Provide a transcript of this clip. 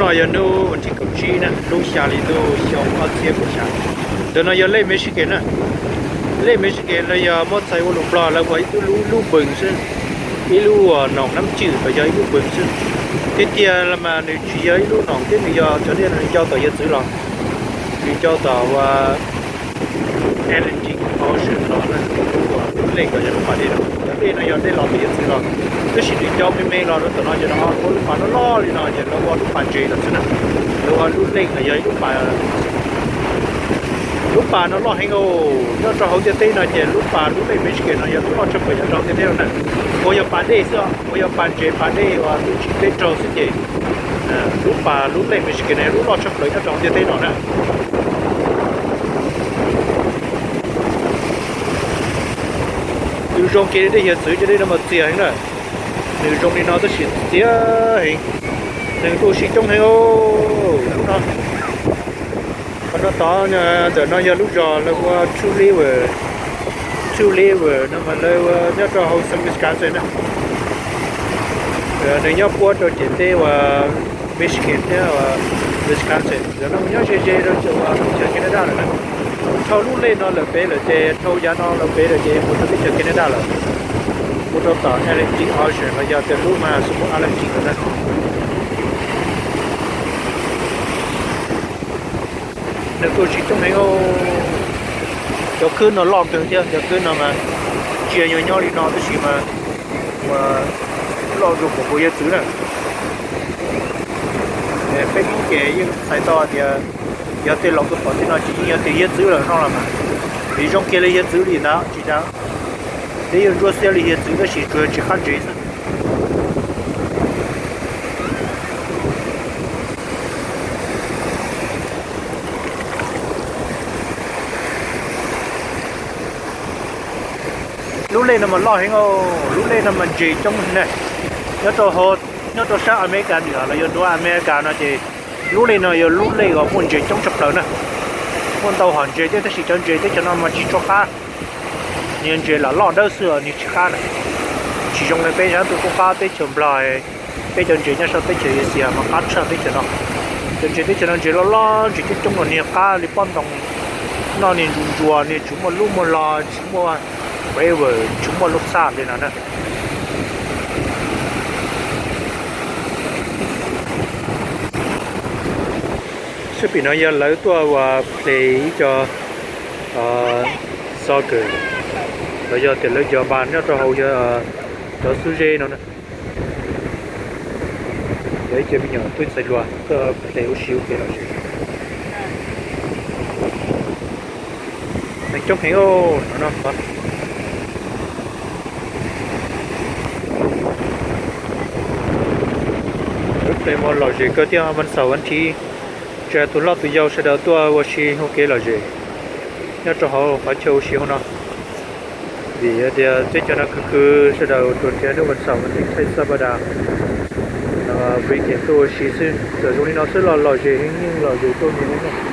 No yog hnub vas thib kaum tsib na, lub xya hli ntuj xyoo ob txhiab kaum xya. Ntawm no yog lej Michigan na. Lej Michigan los yog muab txhais ua lus Nplog lawv ua ib tug lub, lub npws xwb, ib lub noog nab cwm los yog ib lub npws xwb. Tiag tiag los mas nws tsis yog ib lub noog thiab, nws yog cov dej no nws ncau tom yawg txwv los, nws ncau tom ua Atlantic Ocean los na, lub, lub lej los yog lub pas dej no. Cov dej no yog dej los tom yawg txwv los, tab sis nws ncau me me los rau tom no ces no ua lub pas loj loj li no ces lawv ua lub pas ntses los xwb na. Lawv ua lub lej los yog ib lub pas, lub pas no loj heev os. Nyob rau hauv ntiaj teb no ces lub pas lub lej Michigan no yog lub loj tshaj plaws nyob rau hauv ntiaj teb no na. Uas yog pas dej xwb, uas yog pas ntses pas dej uas twb tsis peb raug xwb ces lub pas lub lej Michigan no yog lub loj tshaj plaws nyob rau hauv ntiaj teb no na. Nws zoo kiag li dej hiav txwv, cov dej no mas txias heev na. Nws zoo li no tab sis txias heev, neeg tuaj ua si coob heev os. Lub no, qhov no tod, ntawm no yog lub zos lawv ua Two River, Two River no mas lawv nyob rau hauv xeev Wisconsin na. Nws nyob puab rau ciam teb uas Michigan thiab uas Wisconsin, ntawm no mas nyob ze ze rau teb chaws Canada lawm na. Dhau lub lej no lawm pem lawm ces, dhau yav no lawm pem lawm ces mus rau teb chaws Canada lawm, mus rau tom Atlantic Ocean los yog tias lub mas xu mus Atlantic lawm na. Neeg tuaj ua si coob heev. Cov khwb no loj kawg thiab, cov khwb no mas tsis yog nyob li no tab sis mas uas loj zoo npaum nkaus hiav txwv na. Peb Hmoob ces yeej txhais tau tias yog tej laus tuaj pom tej no ces yeej yog tias hiav txwv lawm no los mas, vim zoo kiag li hiav txwv li ntawd tsis dav. Peb yeej ntsuab xiab li hiav txwv tab sis tsuas yog tsis qab ntsev xwb. Lub lej no mas loj heev os, lub lej no mas ntses coob heev na. Nyob rau, nyob rau sab Amelikas nws los yog ntuj Amelikas no ces lub lej no yog lub lej uas muaj ntses coob tshaj plaws na. Muaj ntau hom ntses thiab tab sis cov ntses teb chaws no mas tsis tshua qab. Nws yog ntses lam loj dawb xwb os, nws tsis qab na. Tsis zoo li peb sab ntuj qub qab teb chaws Nplog, peb cov ntses nyob sab teb chaws Asia mas qab tshaj teb chaws no. Cov ntses teb chaws no ntses loj loj, ntses coob coob los nws qab li pob ntoo, noj nws ntsuas ntsuas, nws tsis muaj lub muaj lo, tsis muaj flavor, tsis muaj lub xaj li no na. Sab pem no yog lawv tuaj ua play ib co soccer los yog tias lawv cov npas nyob rau hauv cov xub zeb no na. Yog ib co me nyuam tub ntxhais hluas tuaj play ua si ua ke lom zem. Neeg coob heev no. Lub play mas lom zem kawg thiab, vas xaum vas thiv tsa tus hlob tus yau sawv daws tuaj ua si ua ke lom zem nyob rau hauv qhov chaw ua si hauv no. Vim tias teb chaws no khwv khwv, sawv daws tuaj nrhiav hnub vas xaum vas thiv thaij xab pas das, weekend tuaj ua si xwb. Txawm zoo li no xwb los lom zem heev, yeej lom zem tuaj nyias li na.